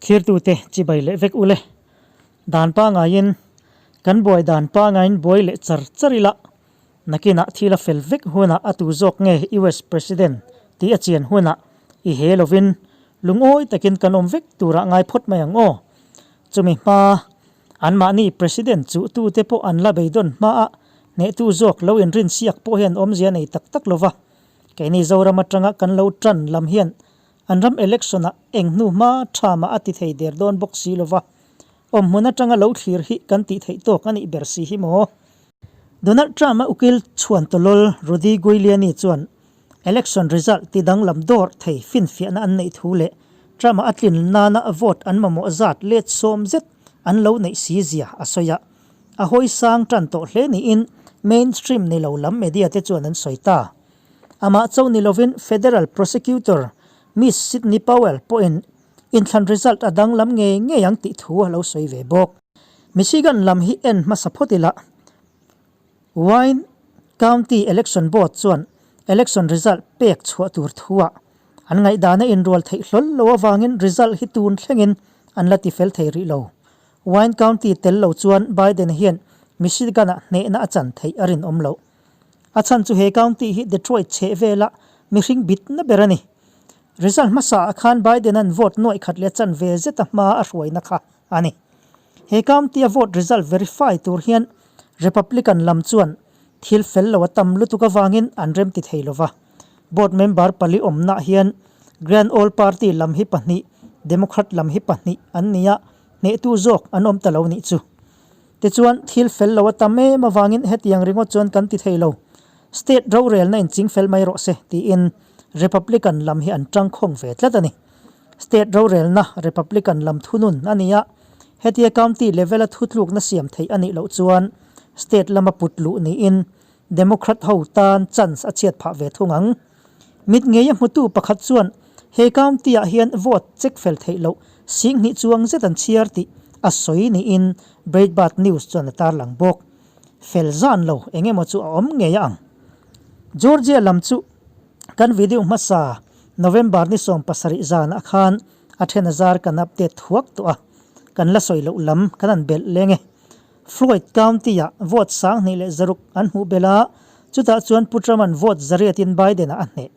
Thirtute chibai leh vek ule. Dan pangaiin kan buai dan pangaiin buai leh char char ila, nakinah thil a fel vek hunah a tu zawk nge US President tih a chian hunah i he lovin lungawi takin kan awm vek turah ngai phawt mai ang aw. Chumi hma anmahni President chu tute pawh an la beidawn hmaah hnehtu zawk lo inrinsiak pawh hian awmzia nei tak tak lova, keini Zoram atanga kan lo tan lam hian An ram election ah eng hnu hma tha mah a ti thei der dawn bawk si lova, awmhmun atanga lo thlir hi kan tih theih tawk a nih ber si hi maw? Donald Trump a ukil chhuan tawlawl Rudy Giuliani chuan election result ti danglam dawr thei finfiahna an neih thu leh Trump a a tlin nana vote an mamawh zat let sawm zet an lo neih si zia a sawi a, a hawi sang tan tawh hle niin mainstream ni lo lam media te chuan an sawi ta. Amah chauh ni lovin Federal Prosecutor Miss Sidney Powell pawhin inthlan result a danglam ngei ngei ang tih thu a lo sawi ve bawk. Michigan lam hi en hmasa phawt ila, Wayne County Election Board chuan election result pek chhuah tur thuah an ngaihdana inrual theih hlawl lo avangin result hi tun thlengin an la tifel thei rih lo. Wayne County tel lo chuan Biden hian Michigan-ah hnehna a chan theih a rinawm loh. A chhan chu he county hi Detroit chheh vela mihring bitna ber a ni. Result hmasa ah khan Biden-a'n vote nuaih khat leh chan ve zeta hma a hruaina kha a ni. He county-a vote result verify tur hian Republican lam chuan thil fel lo a tam lutuk avangin an remti thei lova. Board member pali awmnaah hian Grand Old Party lam hi pahnih, Democrat lam hi pahnih an ni a, hnehtu zawk an awm ta lo nih chu. Tichuan, thil fel lo a tam em avangin hetiang ringawt chuan kan ti thei lo. State rorelna in ching fel mai rawh se, tiin Republican lam hi an tangkhawng ve tlat a ni. State rorelna Republican lam thunun a ni a, hetia county level-a thutlukna siam theih a nih loh chuan state lama put luh niin Democrat ho tan chance a chhiat phah ve thung ang. Mit ngeia hmutu pakhat chuan he county-ah hian vote check fel theih loh singhnih chuang zet an chhiar tih a sawi niin Breitbart News chuan a tarlang bawk. Fel zan lo eng emaw chu a awm ngei a ang. Georgia lam chu kan video hmasa November ni 17 zanah khan a then a zar kan update thuak tawh a, kan la sawi loh lam kan han belh leng e. Floyd County-ah vote 2600 an hmuh belh a, chutah chuan Pu Trump-a'n vote zariatin Biden-a a hneh.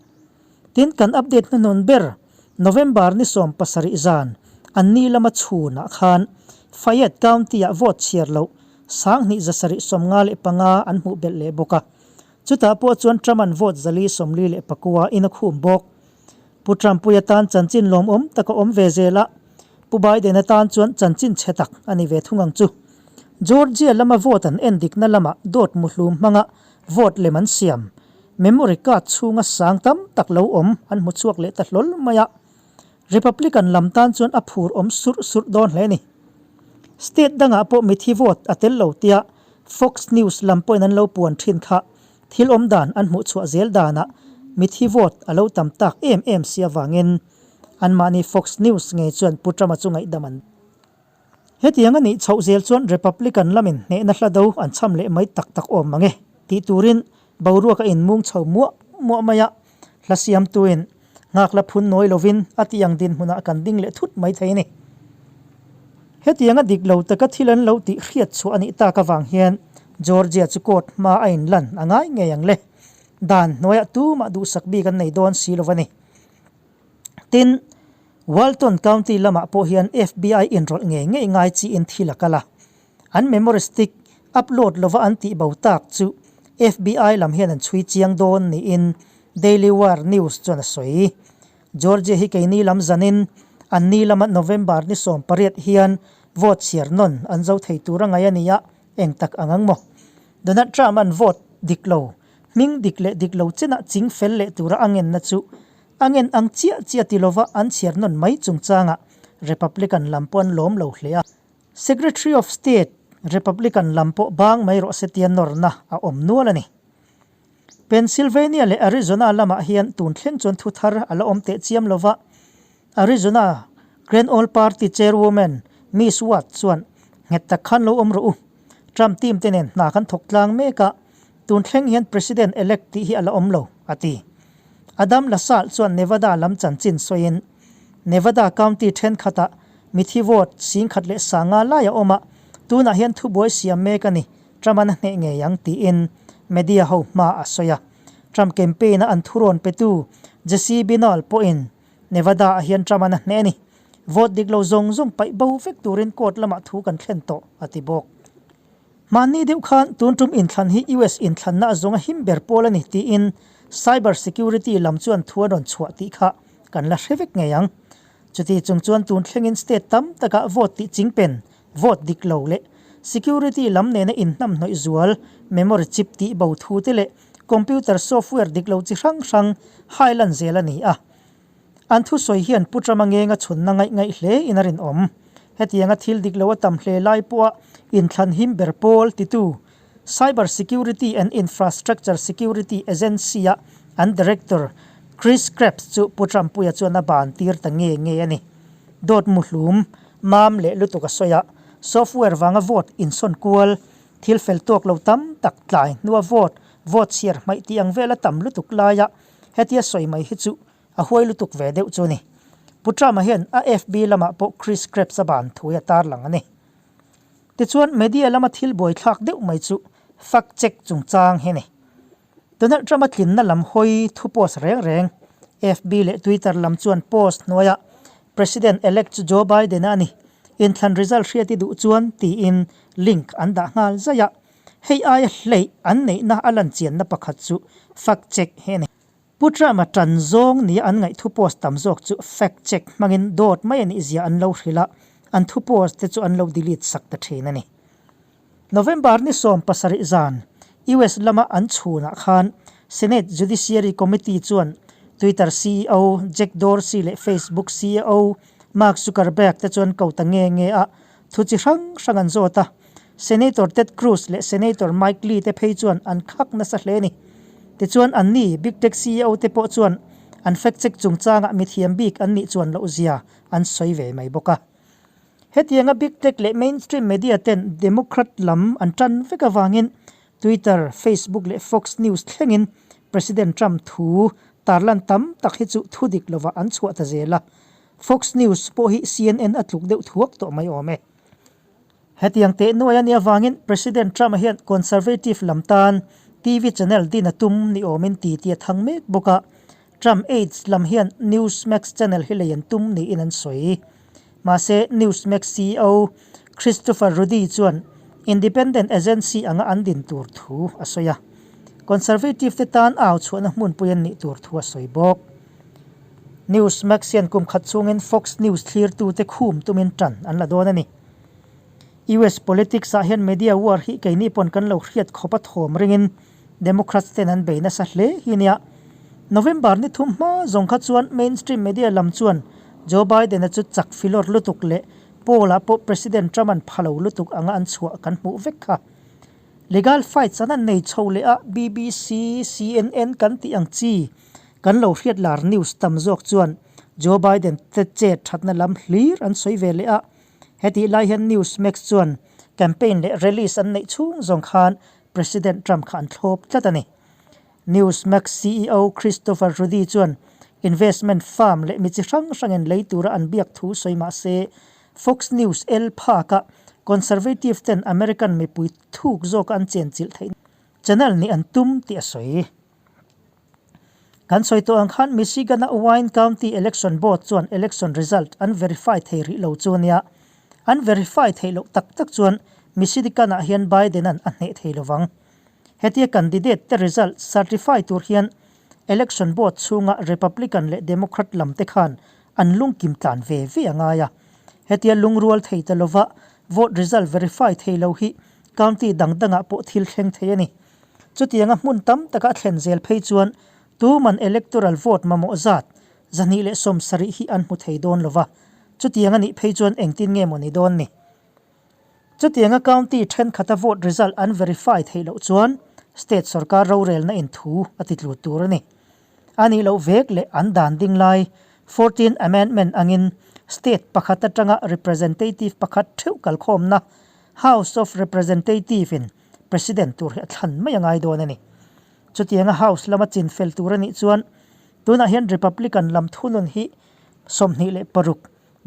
Tin, kan update hnuhnun ber, November ni 17 zan, an ni lama chhunah khan Fayette County-ah vote chhiar loh 2795 an hmuh belh leh bawk a, chutah pawh chuan Trump-a'n vote 449 in a khum bawk. Pu Trump-pui atan chanchin lawmawm tak a awm ve zel a, Pu Biden atan chuan chanchin chhe tak a ni ve thung ang chu. Georgia lama vote an en dikna lamah dawt muhlum hmanga vote lem an siam. Memory card chhunga sang tam tak lo awm an hmu chhuak leh ta hlawl mai a. Republican lam tan chuan a phur awm surh surh dawn hle a ni. State dangah pawh mithi vote a tel lo tia Fox News lam pawhin an lo puan thin kha thil awm dan an hmuh chhuah zel danah mithi vote a lo tam tak em em si avangin Anmahni Fox News ngei chuan Pu Trump-a chu ngaihdam an Hetiang a nih chhoh zel chuan Republican lamin hnehna hla do an chham leh mai tak tak awm mang e tih turin boruak a inmung chho muah muah mai a, hla siamtuin nghak la phun nawi lovin a tih ang dinhmunah kan ding leh thut mai thei a ni. Hetiang a dik lo taka thil an lo tih hriat chhuah a nih tak avang hian Georgia chu court hma a inlan a ngai ngei ang le. Dan hnuaiah tumah duhsak bik an nei dawn si lo va ni. Tin, Walton County lamah pawh hian FBI inrawlh ngei ngei ngai chiin thil a kal a. An memory stick upload lova an tih bo tak chu FBI lam hian an chhui chiang dawn niin Daily Wire News chuan a sawi. Georgia hi keini lam zanin an ni lama November ni 18 hian vote chhiar nawn an zo thei tur a ngaih a ni a, eng tak ang ang maw? Donald Trump-a'n vote dik lo Hming dik leh dik lo chenah ching fel leh tura a ngenna chu a ngen ang chiah chiah ti lova an chhiar nawn mai chungchangah Republican lam pawh an lawm lo hle a. Secretary of State Republican lam pawh bang mai rawh se tia nawrna a awm nual a ni. Pennsylvania leh Arizona lamah hian tun thleng chuan thu thar a la awm teh chiam lova, Arizona Grand Old Party chairwoman Miss Watt chuan nghet tak khan lo awm rawh u. Trump team te nen hna kan thawk tlang mek a, tun thleng hian President elect tih hi a la awm lo, a ti. Adam LaSalle chuan Nevada lam chanchin sawiin, Nevada County thenkhatah Mithi vote 10,500 lai a awm a, tunah hian thubuai siam mek a ni, Trump-an a hneh ngei ang tiin media ho hma a sawi a. Trump campaign-a an thurawn petu Jesse Binal pawhin Nevada-ah hian Trump-an a hneh a ni. Vote dik lo zawng zawng paih bo vek turin court lamah thu kan thlen tawh, a ti bawk. Mahni deuh khan tun tum inthlan hi US inthlanna a zawng a him ber pawl a ni tiin cyber security lam chuan thu a rawn chhuah tih kha kan la hre vek ngei ang. Chuti chung chuan tun thlengin state tam takah vote tih chingpen, vote dik lo leh security lam nena inhnamhnawih zual memory chip tih bo thu te leh computer software dik lo chi hrang hrang hai lan zel a ni a. An thusawi hian Pu Trump-a ngenga chhunna ngaih ngaih hle in a rinawm. Hetianga thil dik lo a tam hle lai pawha inthlan him ber pawl titu Cyber Security and Infrastructure Security Agency-a an Director Chris Krebs chu Pu Trump puia chuan a ban tir ta nge nge a ni. Dawt muhlum, mam leh lutuk a sawi a, software vanga vote insawn kual, thil fel tawk lo tam tak tlai hnua vote, vote chhiar hmaih tih ang vel a tam lutuk laia Hetia sawi mai hi chu a huai lutuk ve deuh chu a ni. Pu Trump-a hian a FB lamah pawh Chris Krebs a ban thu hi a tarlang a ni. Tichuan, media lama thil buaithlak deuh mai chu fact check chungchang hi a ni. Donald Trump-a tlinna lam hawi thu post reng reng FB leh Twitter lam chuan post hnuaiah President-elect chu Joe Biden-a a ni, inthlan result hriat i duh chuan tiin link an dah nghal zaih a. Hei aia hleih an neihna a lan chianna pakhat chu fact check hi a ni. Pu Trump-a tan zawng nia an ngaih thu post tam zawk chu fact check hmangin dawt mai a nih zia an lo hrilh a, an thu post te chu an lo delete sak ta thin a ni. November ni 17 zan US lama an chhunah khan Senate Judiciary Committee chuan Twitter ceo Jack Dorsey leh Facebook ceo Mark Zuckerberg te chuan ko ta nge nge a, thu chi hrang hrang an zawt a. Senator Ted Cruz leh Senator Mike Lee te phei chuan an khak nasa hle a ni. Tichuan anni Big Tech ceo te pawh chuan an fact check chungchangah mithiam bik an nih chuan loh zia an sawi ve mai bawk a. Hetianga Big Tech leh mainstream media ten Democrat lam an tan vek avangin Twitter, Facebook leh Fox News thlengin President Trump thu tarlan tam tak hi chu thudik lovah an chhuah ta zel a. Fox News pawh hi CNN a tluk deuh thuak tawh mai awm e. Hetiang teh nuai a nih avangin President Trump-a hian Conservative lam tan TV channel din a tum ni awmin ti ti a thang mek bawk a. Trump aides lam hian Newsmax channel hi lei an tum niin an sawi. Mahse, Newsmax ceo Christopher Ruddy chuan independent agency anga an din tur thu a sawi a. Conservative te tan au chhuahna hmunpui an nih tur thu a sawi bawk. Newsmax hian kum khat chhungin Fox News thlirtute khum tumin tan an la dawn a ni. US politics ah hian media war hi keini pawn kan lo hriat khawp a thawm ringin Democrats ten an bei nasa hle hi nia. November ni thum hma zawng kha chuan mainstream media lam chuan Joe Biden-a chu chak filawr lutuk leh poll ah pawh President Trump-a'n pha lo lutuk anga an chhuah kan hmuh vek kha. Legal fights an an nei chho leh a, BBC, CNN kan tih ang chi Kan lo hriat lar news tam zawk chuan Joe Biden te chet thatna lam hlir an sawi ve leh a, hetih lai hian Newsmax chuan campaign leh rallies an neih chhung zawng khan President Trump kha an thlawp tlat a ni. Newsmax ceo Christopher Ruddy chuan investment firm leh mi chi hrang hrangin lei tura an biak thu sawi mah se Fox News el phaka conservative ten American mipui thuk zawka an chenchilh theih channel nih an tum tih a sawi. Kan sawi tawh ang khan Michigan-a Wayne County Election Board chuan election result an verify thei rih lo chu a nia. An verify theih loh tak tak chuan Michigan-ah hian Biden-a'n a hneh thei lovang. Hetia candidate te result certify tur hian Election Board chhunga Republican leh Democrat lam te khan an lungkim tlan ve ve a ngai a. Hetia lungrual thei ta lova vote result verify thei lo hi county dang dangah pawh thil thleng thei a ni. Chutianga hmun tam taka a thlen zel phei chuan tuman electoral vote mamawh zat 270 hi an hmu thei dawn lo va, chutiang a nih phei chuan engtin nge maw ni dawn ni? Chutianga county thenkhat a vote result an verify theih loh chuan state sorkar rorelna in thu a ti tlu tur a ni. A nih loh vek leh an dan ding lai Fourteenth Amendment angin state pakhat atanga representative pakhat theuh kalkhawmna House of Representative in President tur hi a thlan mai a ngai dawn a ni. Chutianga House lama chin fel tur a nih chuan tunah hian Republican lam thunun hi 26,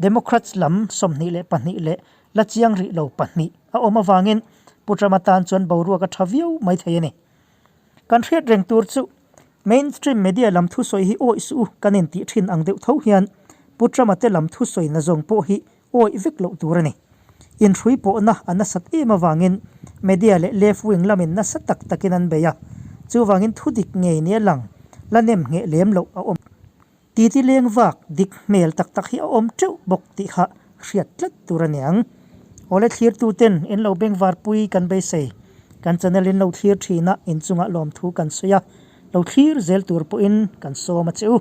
Democrats lam 22 leh la chiang rih lo pahnih a awm avangin Pu Trump atan chuan boruak a tha viau mai thei a ni. Kan hriat reng tur chu mainstream media lam thusawi hi awih suh u kan intih thin ang deuh tho hian Pu Trump-a te lam thusawi na zawng pawh hi awih vek loh tur a ni. Inhrui pawhna a nasat em avangin media leh left wing lamin nasa tak takin an bei a, chuvangin thudik ngei nia lang la nem ngheh lem loh a awm. Titi leng vak dik hmel tak tak hi a awm teuh bawk tih kha hriat tlat tur a niang. Awle thlirtuten in lo bengvarpui kan beisei. Kan channel in lo thlir thin a, inchungah lawmthu kan sawi a, lo thlir zel tur pawhin kan sawm a che u.